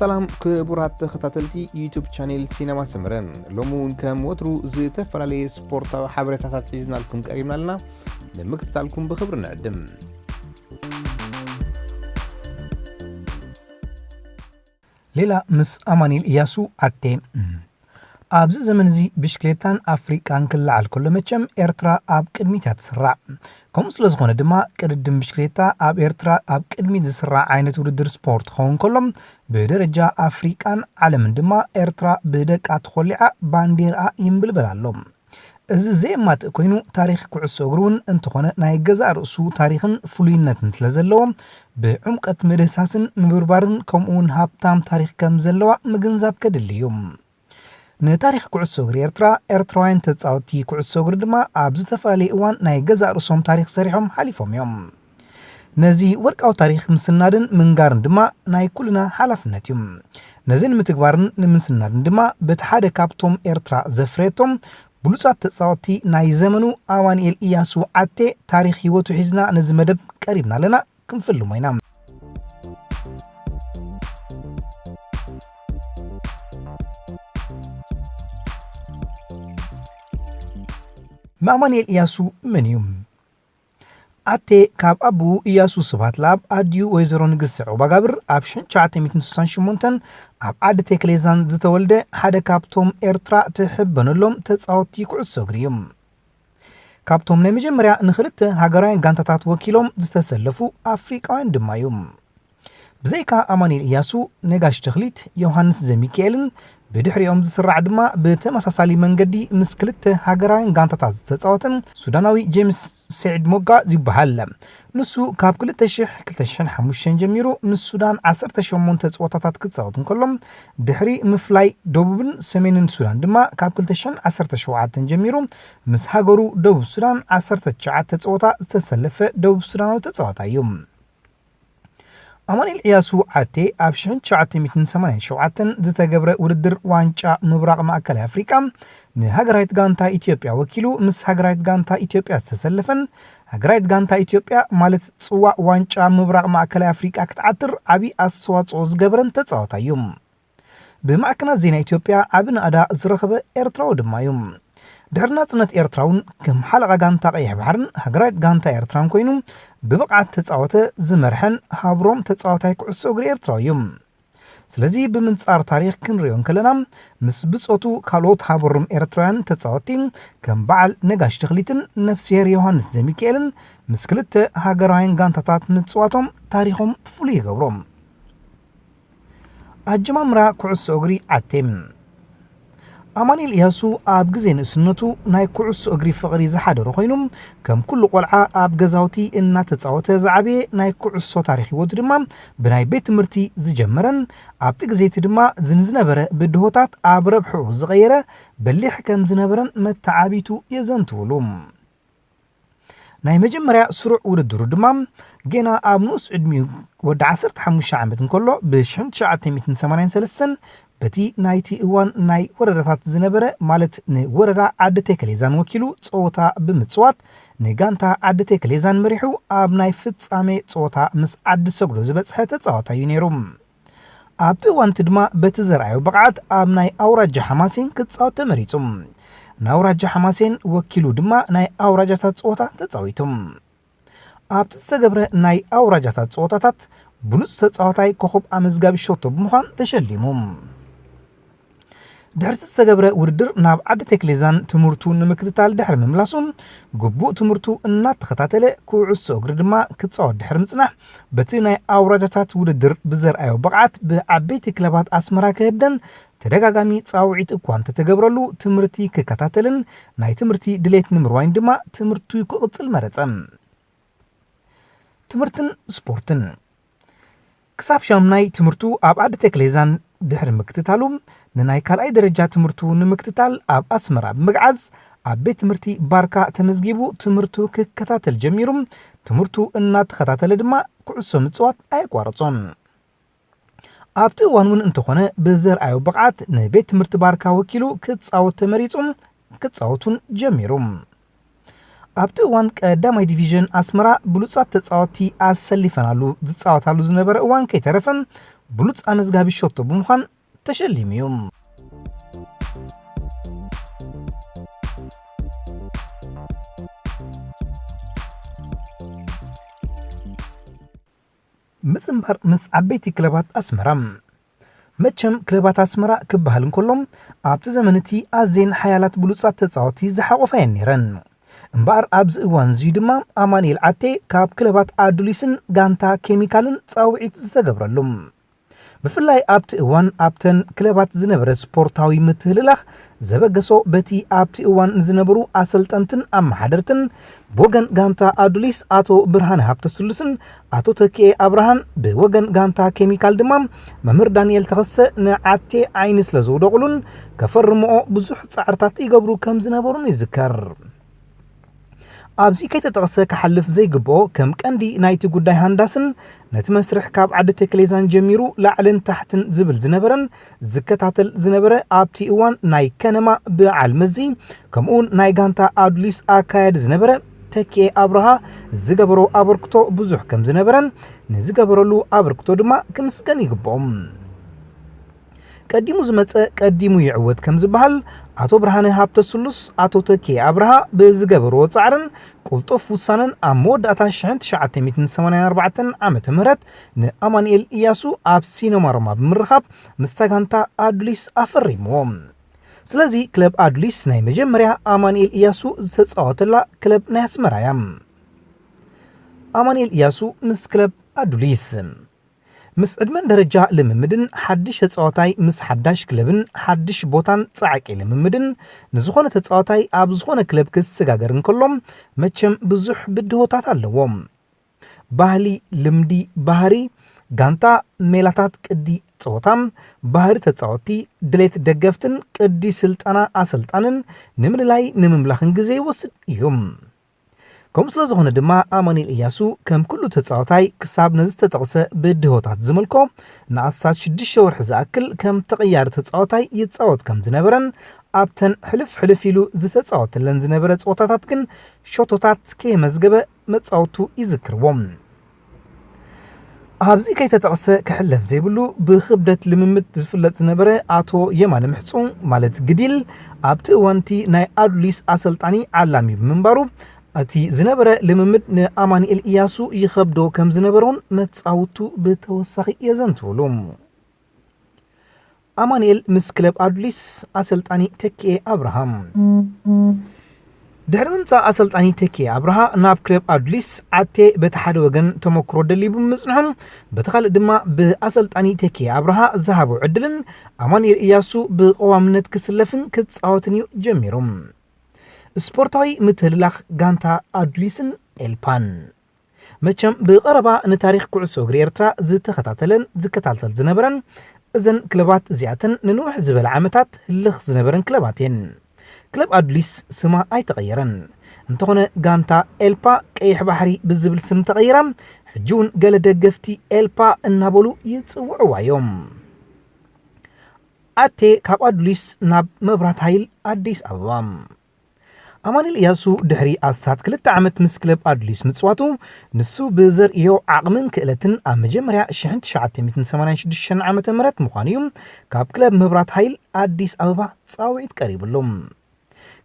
ሰላም ክቡራት ተኸታተልቲ ዩቱብ ቻኔል ሲነማ ሰመረ፣ ሎሚ እውን ከም ወትሩ ዝተፈላለየ ስፖርታዊ ሓበሬታታት ሒዝናልኩም ቀሪብና ኣለና። ንምክትታልኩም ብኽብሪ ንዕድም። ሌላ ምስ ኣማኒኤል እያሱ ዓቴ። ኣብዚ ዘመን እዚ ብሽክሌታን ኣፍሪቃን ክለዓል ከሎ መቸም ኤርትራ ኣብ ቅድሚት እያ ትስራዕ። ከምኡ ስለ ዝኾነ ድማ ቅድድም ብሽክሌታ ኣብ ኤርትራ ኣብ ቅድሚት ዝስራዕ ዓይነት ውድድር ስፖርት ክኸውን ከሎ፣ ብደረጃ ኣፍሪቃን ዓለምን ድማ ኤርትራ ብደቃ ተኾሊዓ ባንዴርኣ ይምብልበል ኣሎ። እዚ ዘየማትእ ኮይኑ ታሪኽ ኩዕሶ እግሪ እውን እንተኾነ ናይ ገዛእ ርእሱ ታሪኽን ፍሉይነትን ስለ ዘለዎ ብዕምቀት ምድህሳስን ምብርባርን ከምኡ እውን ሃብታም ታሪኽ ከም ዘለዋ ምግንዛብ ከድሊ እዩ። ንታሪኽ ኩዕሶ እግሪ ኤርትራ፣ ኤርትራውያን ተጻወትቲ ኩዕሶ እግሪ ድማ ኣብ ዝተፈላለየ እዋን ናይ ገዛእ ርእሶም ታሪኽ ሰሪሖም ሓሊፎም እዮም። ነዚ ወርቃዊ ታሪኽ ምስናድን ምንጋርን ድማ ናይ ኩልና ሓላፍነት እዩ። ነዚ ንምትግባርን ንምስናድን ድማ በቲ ሓደ ካብቶም ኤርትራ ዘፍረየቶም ብሉጻት ተጻወትቲ ናይ ዘመኑ ኣማኑኤል ኢያሱ ዓቴ ታሪኽ ህይወቱ ሒዝና ነዚ መደብ ቀሪብና ኣለና። ክንፍልሞ ኢና። ኣማኑኤል ኢያሱ መን እዩ? ዓቴ ካብ ኣቦኡ ኢያሱ ስብሃት ለኣብ ኣዲኡ ወይዘሮ ንግስቲ ዑባጋብር ኣብ ሽሕን ትሽዓተ ሚእትን ስሳን ሽሞንተን ኣብ ዓዲ ቴክሌዛን ዝተወልደ ሓደ ካብቶም ኤርትራ ትሕበነሎም ተጻወትቲ ኩዕሶ እግሪ እዩ። ካብቶም ናይ መጀመርያ ንኽልተ ሃገራውያን ጋንታታት ወኪሎም ዝተሰለፉ ኣፍሪቃውያን ድማ እዩ። ብዘይካ ኣማኑኤል ኢያሱ፣ ነጋሽ ተኽሊት፣ ዮሃንስ ዘሚካኤልን ብድሕሪኦም ዝስራዕ ድማ ብተመሳሳሊ መንገዲ ምስ ክልተ ሃገራውያን ጋንታታት ዝተጻወተን ሱዳናዊ ጄምስ ስዒድ ሞጋ ይበሃል። ንሱ ካብ ክልተ ሽሕ ክልተ ሽሕን ሓሙሽተን ጀሚሩ ምስ ሱዳን ዓሰርተ ሸሞንተ ጸወታታት ክጻወት እንከሎ፣ ድሕሪ ምፍላይ ደቡብን ሰሜንን ሱዳን ድማ ካብ ክልተ ሽሕን ዓሰርተ ሸውዓተን ጀሚሩ ምስ ሃገሩ ደቡብ ሱዳን ዓሰርተ ትሽዓተ ጸወታ ዝተሰለፈ ደቡብ ሱዳናዊ ተጻዋታይ እዩ። ኣማኑኤል ኢያሱ ዓቴ ኣብ ሽሕን ትሽዓተ ሚእትን ሰማንያን ሸውዓተን ዝተገብረ ውድድር ዋንጫ ምብራቕ ማእከላይ ኣፍሪቃ ንሃገራዊት ጋንታ ኢትዮጵያ ወኪሉ ምስ ሃገራዊት ጋንታ ኢትዮጵያ ዝተሰለፈን ሃገራዊት ጋንታ ኢትዮጵያ ማለት ጽዋእ ዋንጫ ምብራቕ ማእከላይ ኣፍሪቃ ክትዓትር ዓቢ ኣስተዋጽኦ ዝገበረን ተጻዋታይ እዩ። ብማዕከናት ዜና ኢትዮጵያ ዓቢ ናእዳ ዝረኸበ ኤርትራዊ ድማ እዩ። ድሕሪ ናጽነት ኤርትራ እውን ከም ሓለቓ ጋንታ ቀይሕ ባሕርን ሃገራዊት ጋንታ ኤርትራን ኮይኑ ብብቕዓት ተጻወተ ዝመርሐን ሃብሮም ተጻዋታይ ኩዕሶ እግሪ ኤርትራዊ እዩ። ስለዚ ብምንጻር ታሪኽ ክንሪኦ እንከለና ምስ ብጾቱ ካልኦት ሃበሮም ኤርትራውያን ተጻወትቲ ከም በዓል ነጋሽ ተኽሊትን ነፍስሄር ዮሃንስ ዘሚካኤልን ምስ ክልተ ሃገራውያን ጋንታታት ምጽዋቶም ታሪኾም ፍሉይ ይገብሮ። ኣጀማምራ ኩዕሶ እግሪ ዓቴ። ኣማኑኤል ኢያሱ ኣብ ግዜ ንእስነቱ ናይ ኩዕሶ እግሪ ፍቕሪ ዝሓደሮ ኮይኑ ከም ኩሉ ቆልዓ ኣብ ገዛውቲ እናተጻወተ ዝዓበየ ናይ ኩዕሶ ታሪኽ ህይወቱ ድማ ብናይ ቤት ትምህርቲ ዝጀመረን ኣብቲ ግዜ እቲ ድማ ንዝነበረ ብድሆታት ኣብ ረብሕኡ ዝቐየረ በሊሕ ከም ዝነበረን መተዓቢቱ የዘንትውሉ። ናይ መጀመርያ ስሩዕ ውድድሩ ድማ ጌና ኣብ ንኡስ ዕድሚኡ ወዲ ዓሰርተ ሓሙሽተ ዓመት እንከሎ ብ-ትሽዓተ ሚእትን ሰማንያን ሰለስተን በቲ ናይቲ እዋን ናይ ወረዳታት ዝነበረ ማለት ንወረዳ ዓዲ ቴክሌዛን ወኪሉ ጸወታ ብምጽዋት ንጋንታ ዓዲ ቴክሌዛን መሪሑ ኣብ ናይ ፍጻሜ ጸወታ ምስ ዓዲ ሰግዶ ዝበጽሐ ተጻዋታይ እዩ ነይሩ። ኣብቲ እዋንቲ ድማ በቲ ዘርኣዮ ብቕዓት ኣብ ናይ ኣውራጃ ሓማሴን ክጻወት ተመሪጹ። ንኣውራጃ ሓማሴን ወኪሉ ድማ ናይ ኣውራጃታት ጸወታ ተጻዊቱ። ኣብቲ ዝተገብረ ናይ ኣውራጃታት ጸወታታት ብሉጽ ተጻዋታይ ኮኸብ ኣመዝጋቢ ሸቶ ብምዃን ተሸሊሙ። ድሕሪ ዝተገብረ ውድድር ናብ ዓዲ ቴክሌዛን ትምህርቱ ንምክትታል ድሕሪ ምምላሱ ግቡእ ትምህርቱ እናተኸታተለ ኩዕሶ እግሪ ድማ ክጻወት ድሕሪ ምጽናሕ በቲ ናይ ኣውራጃታት ውድድር ብዘርኣዮ ብቕዓት ብዓበይቲ ክለባት ኣስመራ ክህደን ተደጋጋሚ ጻውዒት እኳ እንተተገብረሉ ትምህርቲ ክከታተልን ናይ ትምህርቲ ድሌት ንምርዋይን ድማ ትምህርቱ ክቕጽል መረጸ። ትምህርትን ስፖርትን። ክሳብ ሻምናይ ትምህርቱ ኣብ ዓዲ ቴክሌዛን ድሕሪ ምክትታሉ ንናይ ካልኣይ ደረጃ ትምህርቱ ንምክትታል ኣብ ኣስመራ ብምግዓዝ ኣብ ቤት ትምህርቲ ባርካ ተመዝጊቡ ትምህርቱ ክከታተል ጀሚሩ። ትምህርቱ እናተኸታተለ ድማ ኩዕሶ ምጽዋት ኣየቋረጾን። ኣብቲ እዋን እውን እንተኾነ ብዘርኣዮ ብቕዓት ንቤት ትምህርቲ ባርካ ወኪሉ ክጻወት ተመሪጹ። ክጻወቱን ጀሚሩ። ኣብቲ እዋን ቀዳማይ ዲቪዥን ኣስመራ ብሉጻት ተጻወትቲ ኣሰሊፈናሉ ዝጻወታሉ ዝነበረ እዋን ከይተረፈን ብሉጽ ኣመዝጋቢ ሸቶ ብምዃን ተሸሊሙ እዩ። ምጽንባር ምስ ዓበይቲ ክለባት ኣስመራ። መቸም ክለባት ኣስመራ ክበሃል እንከሎ፣ ኣብቲ ዘመን እቲ ኣዝየን ሓያላት ብሉጻት ተጻወቲ ዝሓቖፋ እየን ነይረን። እምበኣር ኣብዚ እዋን እዚ ድማ ኣማኑኤል ዓቴ ካብ ክለባት ኣዱሊስን ጋንታ ኬሚካልን ጻውዒት ዝተገብረሉ። ብፍላይ ኣብቲ እዋን ኣብተን ክለባት ዝነበረ ስፖርታዊ ምትህልላኽ ዘበገሶ በቲ ኣብቲ እዋን ንዝነበሩ ኣሰልጠንትን ኣመሓደርትን ብወገን ጋንታ ኣዱሊስ ኣቶ ብርሃነ ሃብተስሉስን ኣቶ ተኪኤ ኣብርሃን ብወገን ጋንታ ኬሚካል ድማ መምህር ዳንኤል ተኸሰ ንዓቴ ዓይኒ ስለ ዘውደቑሉን ከፈርምኦ ብዙሕ ጻዕርታት ይገብሩ ከም ዝነበሩን ይዝከር። ኣብዚ ከይተጠቕሰ ክሓልፍ ዘይግብኦ ከም ቀንዲ ናይቲ ጉዳይ ሃንዳስን ነቲ መስርሕ ካብ ዓዲ ተክሌዛን ጀሚሩ ላዕልን ታሕትን ዝብል ዝነበረን ዝከታተል ዝነበረ ኣብቲ እዋን ናይ ከነማ በዓል መዚ ከምኡውን ናይ ጋንታ ኣዱሊስ ኣካያዲ ዝነበረ ተኪኤ ኣብርሃ ዝገበሮ ኣበርክቶ ብዙሕ ከም ዝነበረን ንዝገበረሉ ኣበርክቶ ድማ ክምስገን ይግብኦም። ቀዲሙ ዝመጸ ቀዲሙ ይዕወት ከም ዝበሃል፣ ኣቶ ብርሃነ ሃብተስሉስ ኣቶ ተኪኤ ኣብርሃ ብዝገበርዎ ጻዕርን ቅልጡፍ ውሳነን ኣብ መወዳእታ ሽሕን ትሽዓተ ሚእትን ሰማንያን ኣርባዕተን ዓመተ ምህረት ንኣማኑኤል ኢያሱ ኣብ ሲነማ ሮማ ብምርኻብ ምስታ ጋንታ ኣዱሊስ ኣፈሪምዎ። ስለዚ ክለብ ኣዱሊስ ናይ መጀመርያ ኣማኑኤል ኢያሱ ዝተጻወተላ ክለብ ናይ ኣስመራ እያ። ኣማኑኤል ኢያሱ ምስ ክለብ ኣዱሊስ። ምስ ዕድመን ደረጃ ልምምድን ሓድሽ ተጻዋታይ ምስ ሓዳሽ ክለብን ሓድሽ ቦታን ጻዕቂ ልምምድን ንዝኾነ ተጻዋታይ ኣብ ዝኾነ ክለብ ክሰጋገር እንከሎ መቸም ብዙሕ ብድሆታት ኣለዎ። ባህሊ፣ ልምዲ፣ ባህሪ፣ ጋንታ፣ ሜላታት፣ ቅዲ ጸወታ፣ ባህሪ ተጻወቲ፣ ድሌት ደገፍትን ቅዲ ስልጠና ኣሰልጣንን ንምልላይ ንምምላኽን ግዜ ይወስድ እዩ። ከምኡ ስለ ዝኾነ ድማ ኣማኑኤል ኢያሱ ከም ኩሉ ተጻዋታይ ክሳብ ነዚ ዝተጠቕሰ ብድሆታት ዝመልኮ ንኣስታት ሽዱሽተ ወርሒ ዝኣክል ከም ተቐያሪ ተጻዋታይ ይጻወት ከም ዝነበረን ኣብተን ሕልፍ ሕልፍ ኢሉ ዝተጻወተለን ዝነበረ ጸወታታት ግን ሸቶታት ከየመዝገበ መጻወቱ ይዝክርዎ። ኣብዚ ከይተጠቕሰ ክሕለፍ ዘይብሉ ብኽብደት ልምምድ ዝፍለጥ ዝነበረ ኣቶ የማነ ምሕጹ ማለት ግዲል ኣብቲ እዋንቲ ናይ ኣዱሊስ ኣሰልጣኒ ዓላሚ ብምንባሩ እቲ ዝነበረ ልምምድ ንኣማኑኤል ኢያሱ ይኸብዶ ከም ዝነበሮን መጻውቱ ብተወሳኺ የዘንትውሉ። ኣማኑኤል ምስ ክለብ ኣዱሊስ ኣሰልጣኒ ተኪኤ ኣብርሃም። ድሕሪ ምምጻእ ኣሰልጣኒ ተኪኤ ኣብርሃ ናብ ክለብ ኣዱሊስ ዓቴ በቲ ሓደ ወገን ተመክሮ ደልዩ ብምጽንሑ በቲ ካልእ ድማ ብኣሰልጣኒ ተኪኤ ኣብርሃ ዝሃቦ ዕድልን ኣማኑኤል ኢያሱ ብቐዋምነት ክስለፍን ክጻወትን እዩ ጀሚሩ። ስፖርታዊ ምትህልላኽ ጋንታ ኣዱሊስን ኤልፓን። መቸም ብቐረባ ንታሪኽ ኩዕሶ እግሪ ኤርትራ ዝተኸታተለን ዝከታተል ዝነበረን እዘን ክለባት እዚኣተን ንንውሕ ዝበለ ዓመታት ህልኽ ዝነበረን ክለባት እየን። ክለብ ኣዱሊስ ስማ ኣይተቐየረን። እንተኾነ ጋንታ ኤልፓ ቀይሕ ባሕሪ ብዝብል ስም ተቐይራ ሕጂ እውን ገለ ደገፍቲ ኤልፓ እናበሉ ይጽውዕዋ እዮም። ኣቴ ካብ ኣዱሊስ ናብ መብራት ሃይል ኣዲስ ኣበባ። ኣማኑኤል ኢያሱ ድሕሪ ኣስታት ክልተ ዓመት ምስ ክለብ ኣዱሊስ ምጽዋቱ ንሱ ብዘርእዮ ዓቕምን ክእለትን ኣብ መጀመርያ ሽሕን ትሽዓተ ሚእትን ሰማንያን ሽዱሽተን ዓመተ ምህረት ምዃኑ እዩ ካብ ክለብ መብራት ሃይል ኣዲስ ኣበባ ጻውዒት ቀሪብሉ።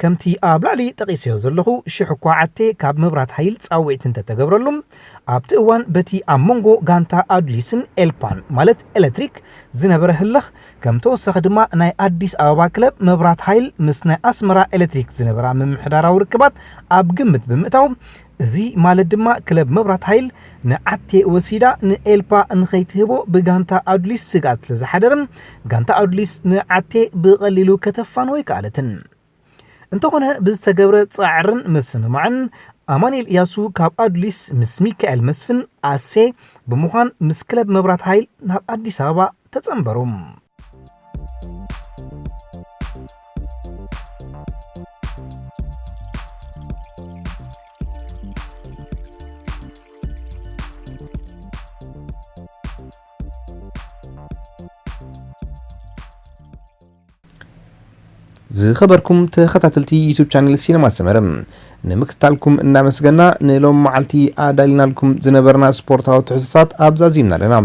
ከምቲ ኣብ ላዕሊ ጠቒሰዮ ዘለኹ ሽሕ እኳ ዓቴ ካብ መብራት ሃይል ጻውዒት እንተተገብረሉ ኣብቲ እዋን በቲ ኣብ መንጎ ጋንታ ኣዱሊስን ኤልፓን ማለት ኤሌክትሪክ ዝነበረ ህልኽ ከም ተወሳኺ ድማ ናይ ኣዲስ ኣበባ ክለብ መብራት ሃይል ምስ ናይ ኣስመራ ኤሌክትሪክ ዝነበራ ምምሕዳራዊ ርክባት ኣብ ግምት ብምእታው እዚ ማለት ድማ ክለብ መብራት ሃይል ንዓቴ ወሲዳ ንኤልፓ ንኸይትህቦ ብጋንታ ኣዱሊስ ስግኣት ስለ ዝሓደረ ጋንታ ኣዱሊስ ንዓቴ ብቐሊሉ ከተፋንዎ ኣይከኣለትን። እንተኾነ ብዝተገብረ ጻዕርን ምስምማዕን ኣማኑኤል ኢያሱ ካብ ኣዱሊስ ምስ ሚካኤል መስፍን ኣሴ ብምዃን ምስ ክለብ መብራት ሃይል ናብ ኣዲስ ኣበባ ተጸንበሩ። ዝኸበርኩም ተኸታተልቲ ዩቱብ ቻነል ሲነማ ሰመረ ንምክትታልኩም እናመስገና ንሎም መዓልቲ ኣዳሊናልኩም ዝነበርና ስፖርታዊ ትሕዝቶታት ኣብዛዚምና ኣለና።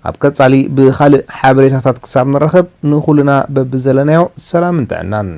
ኣብ ቀጻሊ ብኻልእ ሓበሬታታት ክሳብ ንራኸብ፣ ንኹልና በብዘለናዮ ሰላምን ጥዕናን።